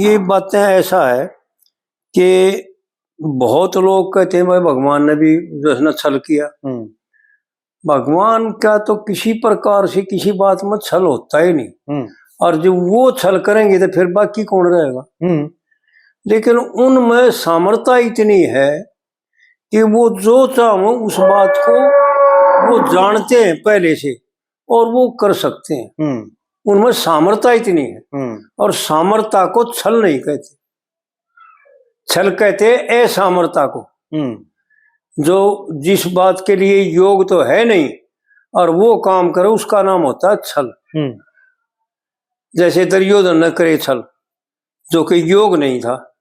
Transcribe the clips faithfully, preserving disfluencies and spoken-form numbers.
ये बातें ऐसा है कि बहुत लोग कहते हैं, भाई, भगवान ने भी जो है ना छल किया। हम्म। भगवान का तो किसी प्रकार से किसी बात में छल होता ही नहीं। हम्म। और जब वो छल करेंगे तो फिर बाकी कौन रहेगा? हम्म। लेकिन उनमें सामर्थ्य इतनी है कि वो जो चाहें उस बात को वो जानते हैं पहले से और वो कर सकते हैं। हम्म। उनमें सामर्थ्य इतनी है। हम्म। और सामर्थ्य को छल नहीं कहते, छल कहते हैं असामर्थ्य को। हम्म। जो जिस बात के लिए योग तो है नहीं और वो काम करे, उसका नाम होता है छल। हम्म। जैसे दुर्योधन ने करे छल, जो कि योग नहीं था,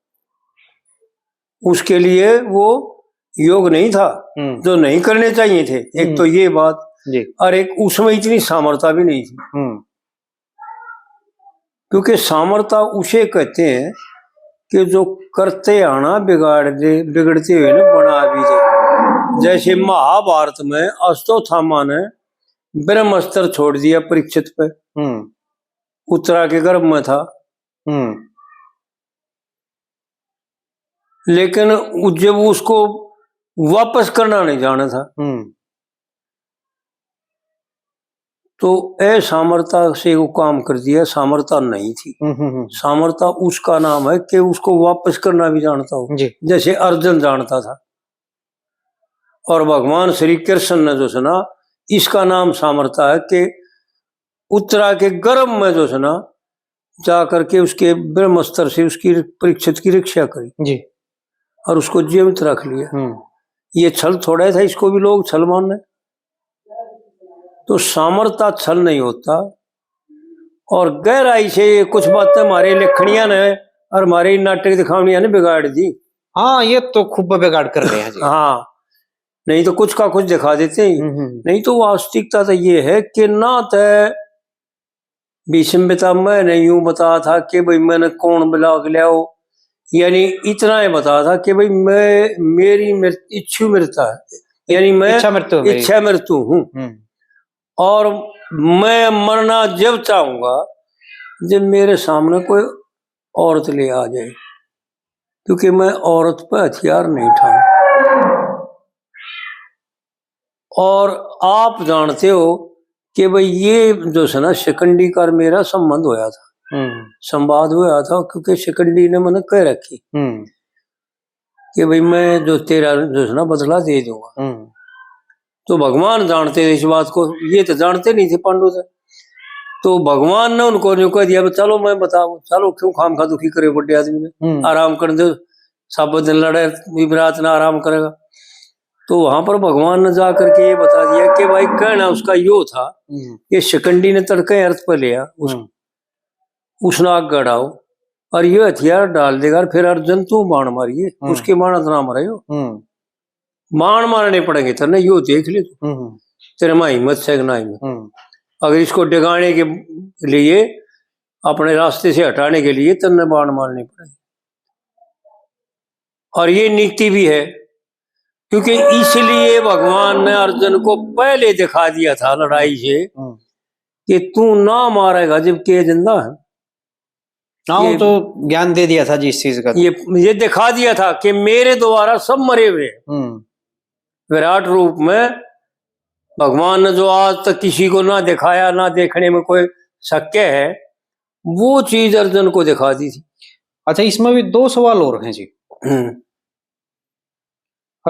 उसके लिए वो योग नहीं था, हम्म। जो नहीं करने चाहिए थे। एक हम्म। तो ये बात, जी। और एक उसमें इतनी सामर्थ्य भी नहीं थी। हम्म। क्योंकि सामर्थ्य उसे कहते हैं कि जो करते आना बिगाड़ दे, बिगड़ते हुए ने बना भी दे। जैसे महाभारत में अश्वत्थामा ने ब्रह्मास्त्र छोड़ दिया परीक्षित पे, हम्म। उत्तरा के गर्भ में था। हम्म। लेकिन उ-, जब उसको वापस करना नहीं जाना था, हम्म। तो असामर्थ्य से वो काम कर दिया, सामर्थ्य नहीं थी। हम्म, हम्म, हम्म। सामर्थ्य उसका नाम है कि उसको वापस करना भी जानता हो, जी। जैसे अर्जुन जानता था। और भगवान श्री कृष्ण ने जो है ना, इसका नाम सामर्थ्य है कि उत्तरा के गर्भ में जो है ना, जा करके उसके ब्रह्मास्त्र से उसकी परीक्षित की रक्षा करी, जी। और उसको जीवित रख लिया। हम्म। ये छल थोड़ा था, इसको भी लोग छल मान रहे। तो सामर्थ्य छल नहीं होता। और गहराई से ये कुछ बातें हमारे लेखनिया ने और हमारे नाटक दिखावनिया ने बिगाड़ दी। हाँ, ये तो खूब बिगाड़ कर रहे हैं जी। हाँ, नहीं तो कुछ का कुछ दिखा देते हैं। हम्म, हम्म। नहीं तो वास्तविकता तो ये है कि ना तो भीष्म पितामह ने यूं बताया था कि भाई मैंने कौन बुला के लियाओ, यानी इतना ही बताया था कि भाई मैं, मेरी मृत-, इच्छा मृत्यु है, यानी मैं इच्छा मृत्यु है मेरी। इच्छा मृत्यु हूँ। हम्म। और मैं मरना जब चाहूंगा जब मेरे सामने कोई औरत ले आ जाए, क्योंकि मैं औरत पे हथियार नहीं ठाऊं। और आप जानते हो कि भाई ये जो है ना शिखंडी का मेरा संबंध होया था, हम्म। संवाद होया था, क्योंकि शिखंडी ने मैंने कह रखी हम्म। कि भाई मैं जो तेरा जो है ना बदला दे दूंगा। हम्म। तो भगवान जानते थे इस बात को, ये तो जानते नहीं थे पांडु थे। तो भगवान ने उनको न्यू कह दिया, "चलो मैं बताऊं, चलो क्यों खाम खा दुखी करे बड़े आदमी ने, हम्म। आराम कर दो, सब दिन लड़े, भी रात ना आराम करेगा।" तो वहां पर भगवान ने जा करके ये बता दिया कि भाई कहना उसका यो था हम्म। कि शिखंडी ने तड़के अर्थ पे लिया, उस, हम्म। उसने आग गड़ाओ और ये हथियार डाल देगा और फिर अर्जुन तू बाण मारिए, हम्म। उसके बाण ना मरायो। हम्म। बाण मारने पड़ेंगे तन्ने, यो देख ले तू। हम्म। तेरे में हिम्मत है कि ना हिम्मत? हम्म। अगर इसको डिगाने के लिए, अपने रास्ते से हटाने के लिए तन्ने बाण मारने पड़ेंगे। और ये नीति भी है, क्योंकि इसलिए भगवान ने अर्जुन को पहले दिखा दिया था लड़ाई से हम्म। कि तू ना मारेगा जबकि ये जिंदा है। हाँ, वो ये, तो ज्ञान दे दिया था जी इस चीज का। ये, ये दिखा दिया था कि मेरे द्वारा सब मरे हुए हैं। हम्म। विराट रूप में भगवान ने जो आज तक किसी को ना दिखाया, ना देखने में कोई शक्य है, वो चीज अर्जुन को दिखा दी थी। अच्छा, इसमें भी दो सवाल और हैं जी। हम्म।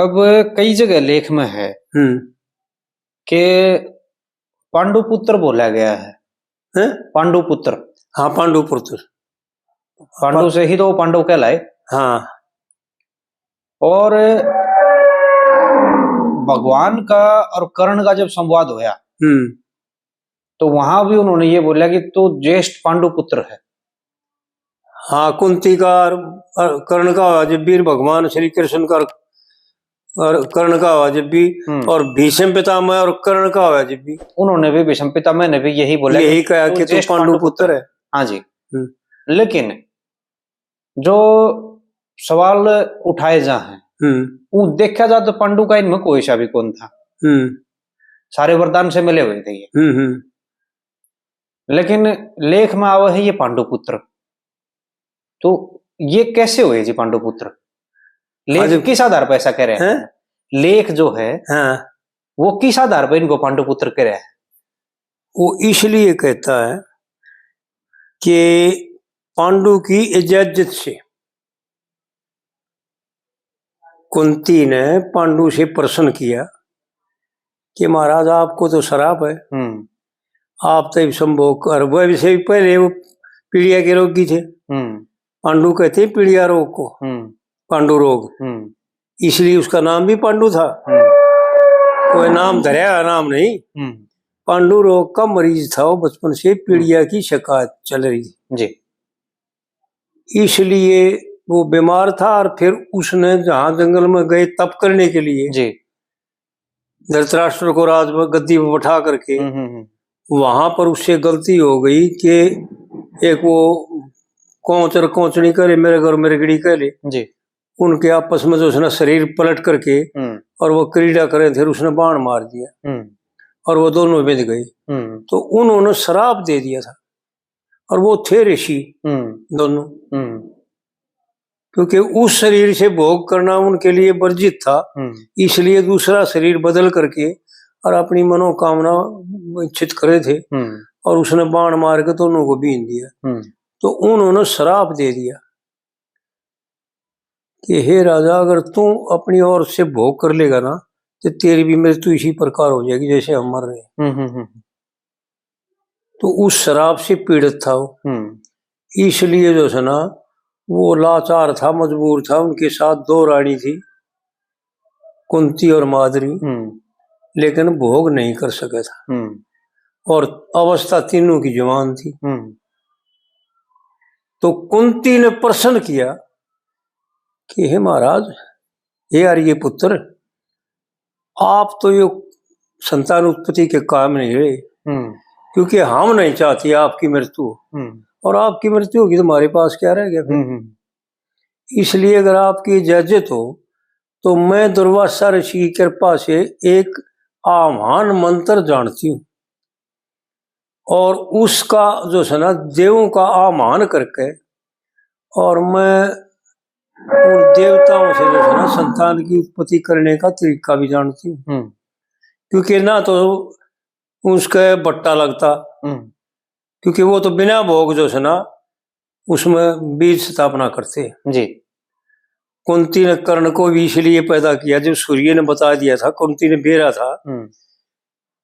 अब कई जगह लेख में है हम्म। कि पांडुपुत्र बोला गया है। हैं? पांडुपुत्र। हाँ, पांडुपुत्र। पांडु पा- से ही तो पांडव कहलाए। हाँ। और भगवान का और कर्ण का जब संवाद होया, हम्म। तो वहां भी उन्होंने ये बोला कि तू ज्येष्ठ पांडुपुत्र है। हाँ, कुंती का और, और कर्ण का हुआ जब भी, भगवान श्री कृष्ण का और कर्ण का हुआ जब भी, हम्म। और भीष्म पितामह और कर्ण का हुआ जब भी। उन्होंने भी, भीष्म पितामह ने भी यही बोला यही कि कहा तू कि तू ज्येष्ठ पांडु पांडु पुत्र पुत्र है। हाँ जी। हम्म। लेकिन जो सवाल उठाए जा हैं, हम्म। वो देखा जा तो पांडु का इनमें कोई सा भी कौन था। हम्म। सारे वरदान से मिले हुए थे ये। हम्म, हम्म। लेकिन लेख में आवे है ये पांडुपुत्र। तो ये कैसे हुए जी पांडु पुत्र? लेख हाँ जी। किस आधार पर ऐसा कह रहे हैं? हैं? लेख जो है, हाँ। वो किस आधार पर इनको पांडु पुत्र कह रहे हैं? वो इसलिए कहता है कि पांडु की इजाजत से कुंती ने पांडु से प्रश्न किया कि महाराज, आपको तो श्राप है, हम्म। आप तो इब संभोग कर, वैसे भी पहले वो पीड़िया के रोगी थे। हम्म। पांडु कहते हैं पीड़िया रोग को, हम्म। पांडु रोग। हम्म। इसलिए उसका नाम भी पांडु था। हम्म। कोई नाम धरया नाम नहीं। हम्म। पांडु रोग का मरीज था वो, बचपन से पीड़िया की शिकायत चल रही थी। जी। इसलिए वो बीमार था और फिर उसने जहां जंगल में गए तप करने के लिए, जी। धृतराष्ट्र को राज में गद्दी पर बैठा करके, हम्म, हम्म, हम्म। वहां पर उससे गलती हो गई कि एक वो कोच और कोचनी कह ले, मेरे घर मेरे गड़ी कह ले, जी। उनके आपस में जो उसने शरीर पलट करके हम्म। और वो क्रीड़ा करें थे, उसने बाण मार दिया हम्म। और वो दोनों बिंध गए। हम्म। तो उन्होंने श्राप दे दिया था और वो थे ऋषि हम्म। दोनों। हम्म। क्योंकि उस शरीर से भोग करना उनके लिए वर्जित था, हम्म। इसलिए दूसरा शरीर बदल करके और अपनी मनोकामना इच्छित करे थे हम्म। और उसने बाण मार के दोनों को बीन दिया। हम्म। तो उन्होंने श्राप दे दिया कि हे राजा, अगर तू अपनी ओर से भोग कर लेगा ना, तो तेरी भी मृत्यु इसी प्रकार हो जाएगी जैसे हम मर रहे हैं। हम्म, हम्म, हम्म। तो उस श्राप से पीड़ित था वो। हम्म। इसलिए जो है ना, वो लाचार था, मजबूर था। उनके साथ दो रानी थी, कुंती और माद्री, हम्म। लेकिन भोग नहीं कर सका था। हम्म। और अवस्था तीनों की जवान थी। हम्म। तो कुंती ने प्रश्न किया कि हे महाराज, हे आर्य पुत्र, आप तो यो संतान उत्पत्ति के काम नहीं रहे, हम्म। क्योंकि हम नहीं चाहते आपकी मृत्यु हो। हम्म। और आपकी मृत्यु होगी तो हमारे पास क्या रह गया फिर? हम्म, हम्म। इसलिए अगर आपकी इजाजत हो तो मैं दुर्वासा ऋषि की कृपा से एक आह्वान मंत्र जानती हूँ और उसका जो है ना, देवों का आह्वान करके और मैं उन देवताओं से जो है ना, संतान की उत्पत्ति करने का तरीका भी जानती हूँ। हम्म। क्योंकि ना तो उसका बट्टा लगता, हम्म। क्योंकि वो तो बिना भोग जो है ना, उसमें बीज स्थापना करते। जी। कुंती ने कर्ण को भी इसलिए पैदा किया, जो सूर्य ने बता दिया था, कुंती ने बेरा था हम्म।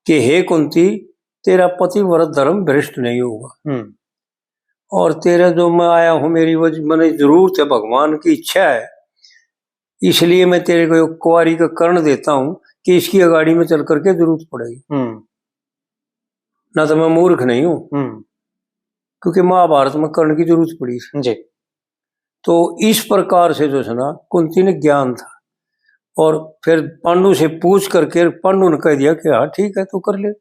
कि हे कुंती, तेरा पतिव्रत धर्म भ्रष्ट नहीं होगा। हम्म। और तेरा जो मैं आया हूँ, मेरी वजह, मैंने जरूरत है, भगवान की इच्छा है, इसलिए मैं तेरे को एक कुंवारी का कर्ण देता हूँ कि इसकी अगाड़ी में चल करके जरूरत पड़ेगी। हम्म। ना तो मैं मूर्ख नहीं हूँ, हम्म। क्योंकि महाभारत में कर्ण की जरूरत पड़ी। जी। तो इस प्रकार से जो है ना, कुंती ने ज्ञान था और फिर पांडु से पूछ करके पांडु ने कह दिया कि हाँ ठीक है, तू कर ले।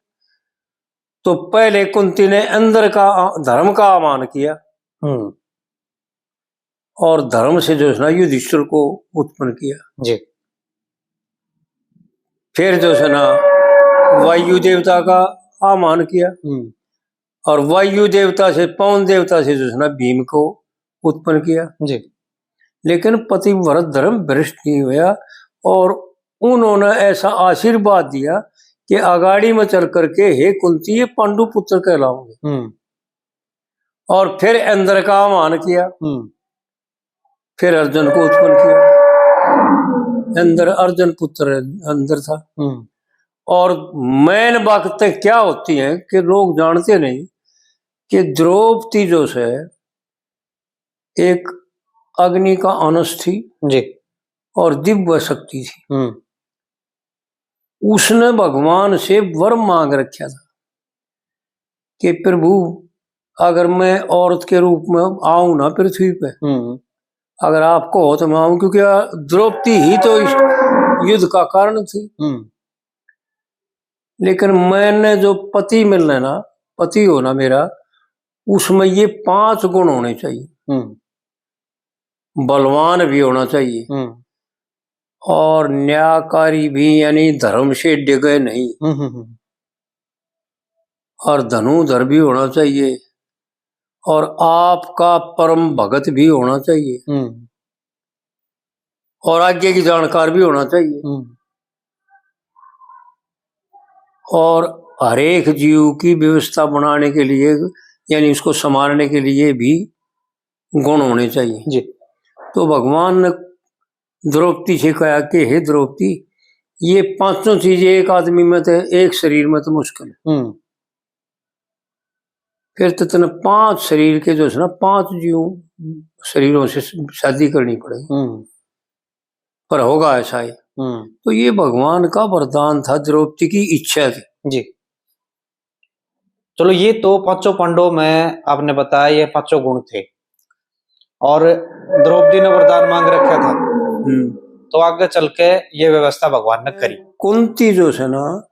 तो पहले कुंती ने इंद्र का आ-, धर्म का आह्वान किया हम्म। और धर्म से जो है ना, युधिष्ठिर को उत्पन्न किया। जी। फिर जो है ना, वायु देवता का आह्वान किया हम्म। और वायु देवता से, पवन देवता से जो है ना, भीम को उत्पन्न किया। जी। लेकिन पतिव्रत धर्म भ्रष्ट नहीं होया और उन्होंने ऐसा आशीर्वाद दिया कि अगाड़ी में चल करके, हे कुंती, ये पांडु पुत्र कहलाओगे। हम्म। और फिर इंद्र का आह्वान किया, हम्म। फिर अर्जुन को उत्पन्न किया। इंद्र अर्जुन पुत्र इंद्र था। हम्म। और मेन बातें क्या होती हैं कि लोग जानते नहीं कि द्रौपदी जो है, एक अग्नि का अंश थी जी। और दिव्य शक्ति थी। हम्म। उसने भगवान से वर मांग रखा था कि प्रभु, अगर मैं औरत के रूप में आऊं ना पृथ्वी पे, हम्म। अगर आपको हो तो मैं आऊं, क्योंकि द्रौपदी ही तो इस युद्ध का कारण थी। हम्म। लेकिन मैंने जो पति मिलना ना, पति होना मेरा, उसमें ये पांच गुण होने चाहिए। हम्म। बलवान भी होना चाहिए हम्म। और न्यायकारी भी, यानी धर्म से डिगे नहीं। हम्म, हम्म, हम्म। और धनुधर भी होना चाहिए और आपका परम भगत भी होना चाहिए हम्म। और आगे की जानकार भी होना चाहिए। हम्म। और हर एक जीव की व्यवस्था बनाने के लिए, यानी उसको संभालने के लिए भी गुण होने चाहिए। जी। तो भगवान ने द्रौपदी से कहा कि हे द्रौपदी, ये पांचों चीजें एक आदमी में तो, एक शरीर में तो मुश्किल है। हम्म। फिर तो तने पांच शरीर के जो है ना, पांच जीव शरीरों से शादी करनी पड़ेगी। हम्म। पर होगा ऐसा ही। हम्म। तो ये भगवान का वरदान था, द्रौपदी की इच्छा थी। जी। चलो, ये तो पांचों पांडवों में आपने बताया, ये पांचों गुण थे और द्रौपदी ने वरदान मांग रखा था, हम्म। तो आगे चल के ये व्यवस्था भगवान ने करी। कुंती जो है ना,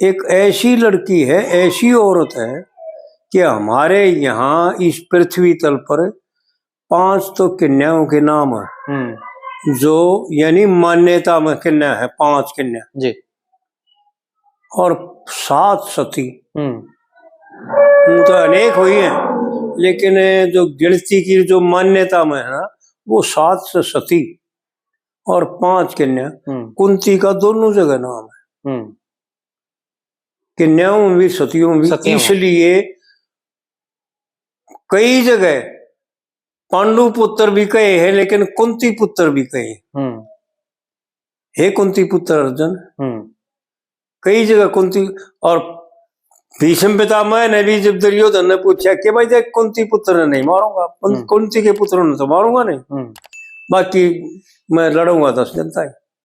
एक ऐसी लड़की है, ऐसी औरत है कि हमारे यहाँ इस पृथ्वी तल पर पांच तो कन्याओं के नाम है, हम्म। जो यानी मान्यता में कन्या है, पांच कन्या। जी। और सात सती। हम्म। वो तो अनेक हुई हैं, लेकिन जो गिनती की जो मान्यता में है ना, वो सात से सती और पांच कन्या। हम्म। कुंती का दोनों जगह नाम है। हम्म। कन्याओं भी, सतियों भी। सतियों भी। इसलिए कई जगह पांडु पुत्र भी कहे हैं, लेकिन कुंती पुत्र भी कहे। हम्म। हे कुंती पुत्र अर्जुन, हम्म। कई जगह कुंती और भीष्म पितामह ने भी जब दुर्योधन ने पूछा कि भाई देख, कुंती पुत्र ने नहीं मारूंगा, कुं-, हम्म। कुंती के पुत्र ने तो मारूंगा नहीं, हम्म। बाकी मैं लड़ूंगा दस दिन तक।